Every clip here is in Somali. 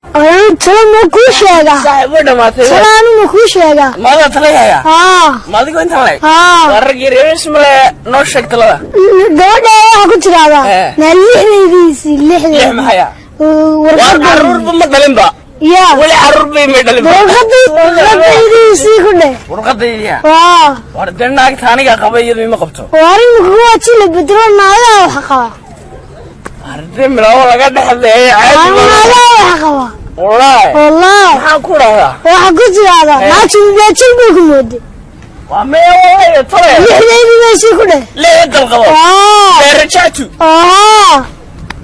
Talo ma kuu sheegaa? Saaxiib, way dhamaatay. Talaanu ma kuu sheegaa? Maadaa talagaya? Haa. Ma adigoo intaan leeg? Haa. Waa rag yar ismale, noo sheeg talada. Gabadha waxaa ku tiraahdaa naa lixdaydiisii. Lix? Lixday. Maxaya waar? Warqadda. Caruurba ma dhalinba. Yaa. Weli caruur bay may dhalinba. Warqadaydiisii ku dheh. Warqadaydiya? Waa. War dee naagta aniga qaba, iyadu ima qabto. Waar imika waa ji la bedelo, naagaha wax qaba. Arde milaawo laga dhexleeya caadi. Naagaha wax qaba. Wallaahi. Wallahi. Maxaan ku dhahdaa? Waxaa ku tiraahdaa naagtu mubaajil bay ku mooday. Waa maya, wallahi tale. Lixdaydii baysii ku dheh. Lix dalqabo? Haa. Dee rajactu. Haa.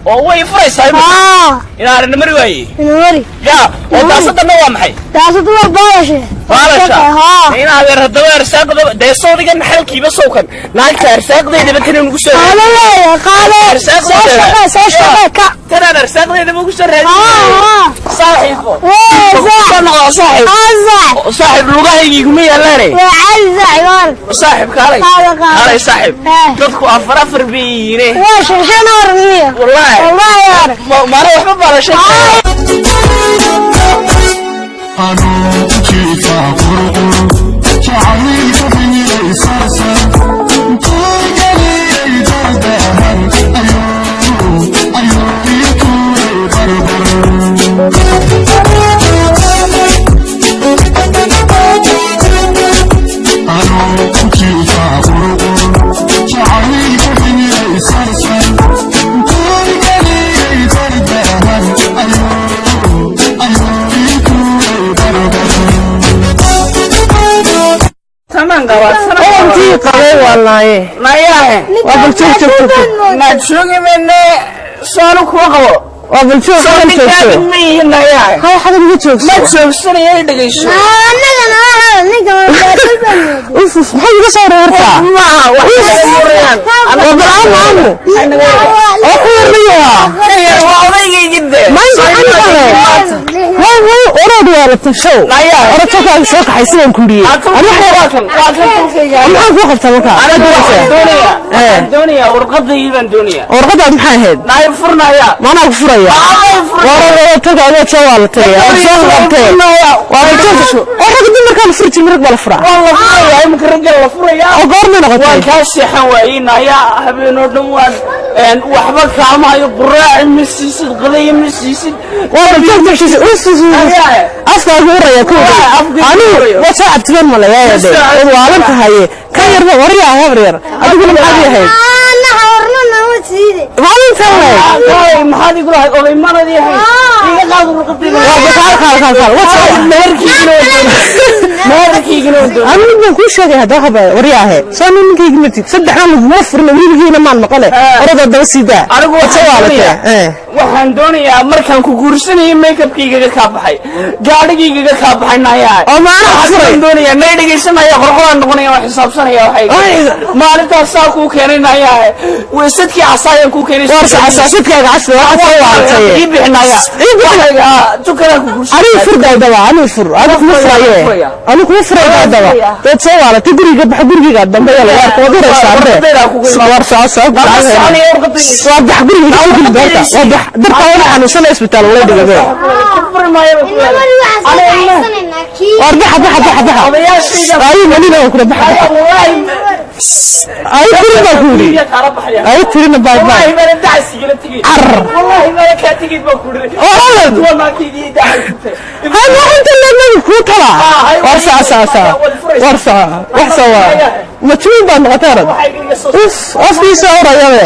Oo way furaysaa imika? Haa. Inaan arrin mari waaye. Inamari. Yaa oo daasadanna waa maxay? Daasadu waa baalashe. Baalasha? Haa. In adeer haddaba arsaaqda dee sawdigan xalkiiba sawkan naagta arsaaqdeydaba tana nugu soo qaado weeye, qaado, soo shaqee, soo shaqee ka. Tanaan arsaaqdeydaba ugu soo raadin. Haa. Saaxiibo. Wee. Soo noqda saaxiib. Haa saaxib. Saaxiib, lugahaygii kuma yaalaane. Waa caadi saaxib, waar. Saaxiib, kaalay. Qaado, qaado. Kaalay saaxiib. Dadku afar afar bay yihiine. Waa shan war miya? Wallaahi. Wallaahi waar. Maana waxba baalashay. Anuu jiifaa qurqur jacaylka ximiray sarsar intuu geliyey dardaahan ayuu ayuu ii tuuray barbar. Anuu jiifaa qurqur jacaylka ximiray sarsar intuu geliyey dardaahan ayuu ayuu ii tuuray barbar. Tamaan qabaa. Intii qabay wallaaye. Nayaahe. Waa bal joog, joog, joog, joog. Naad joogi mayne, soonu kuma qabo. Waa bal joog. Soo xagan ninkaaga joogso. Ma yihin nayaahe. Hay, xagan iga joogso. Ma joogsanaya, dhegeyso. Annagana waxa ninka mubaajil baan mooday. Uf uf, maxay iga soo reertaa? Maaha wax naga murayaan. Waa bal aamu, aamu oo ku yarnayaa. Waa odaygaygi dee. Maanta aniga way way orood weelata show. Naya. Orod sokaaga soo kaxay sidaan ku yidhi. Waa kan, waa kan tulkayga. Maxaan kuu qabtaa markaa? Anigu waxaan doonayaa, waxaan doonayaa warqadaydii baan doonayaa. Warqadaad maxay ahayd? Naay furnaya. Maanaa ku furaya? Maanaa furaya. Warad tolkaaga soo waalatay oo soo qabtay. Waa bal joog, oo rag dumarkaa la furi jirin, rag baa la furaa. Waa la furayaa imika, ragga la furayaa. Oo goormay waan noqotay? Kaa seexan waayey naya, habeenoo dhan waan waxba kaama hayo, quraaci ma siisid, qadaya ma siisid. Waa bal joog, joog, uf uf uf, afkaagu uraya ku. Waa, afkaygu anigu uraya. Waa soo cabtibeen male yaayadhe. Waad waalan tahaye kan yarba waryaa habar yar, adiguna maxaad ii ahayd? Annaha warna nama siide. Maalintan leeg. Kaay, maxaad igu lahayd? Oday manadii ahayd, iga qaad warqadayda. Waa bakaal kaal kaal kaal waa soo Meherkiigina waan doonaya, meherkiigina waan doonaya. Anigu baan kuu sheegay hadda haba waryaahe, soo nin ninkaygi matid saddexdan laguma furin, weligiina maan maqale, orodoo daba sii daa. Anigu Waad soo waxaan waalatee. doonayaa, waxaan doonayaa markaan ku guursanayay makeupkaygaga kaa baxay, gaadhigaygaga kaa baxay nayaa. Oo maanaha ku furay? Waxaan doonayaa nay dhegaysanaya, qorqoraan noqonaya, waan xisaabsanaya waxay maalintaas saa kuu keenay nayaa, sadkii casaayaan kuu keenay. War sacasaasidkaaga casri waxaad soo waalatay. Ii bixinaya. Ii bixin. Waxayga tukanaan ku guursanaya. Anigu fur daadaba, anigu fur, anigu kuma furaye, anigu kuma furay daadaba. Dad soo waalatay, guriga bax, guriga dambe yala waarka waad uraysaa arre. War soco, soco, waa bax guriga iga geli doonta, waa bax dartaa wana xanuunsana isbitaal wala dhigabe. Ku furi maayo bay ku Inamari waxaan soo kaxaysanaynaa kii. War baxa, baxa, baxa, baxa. Odayaashayda. Ayu malina waa kula baxa, baxa. Wallaahi. Ayu tirin baa ku yidhi. Kaala baxaya. Ayu tirina, bye bye. Wallaahi maana dacas igala tegey. Carr. Wallaahi maana kaa tegid baan ku dhiri. Orad. Waa naagtaydii dacas ku tahay. Hay ma inta leedahay kuu tala. War saa saa saa, war saa wax saa waa majnuun baad noqotay arag. Waxay iga soo uf, afkiisa orayabe.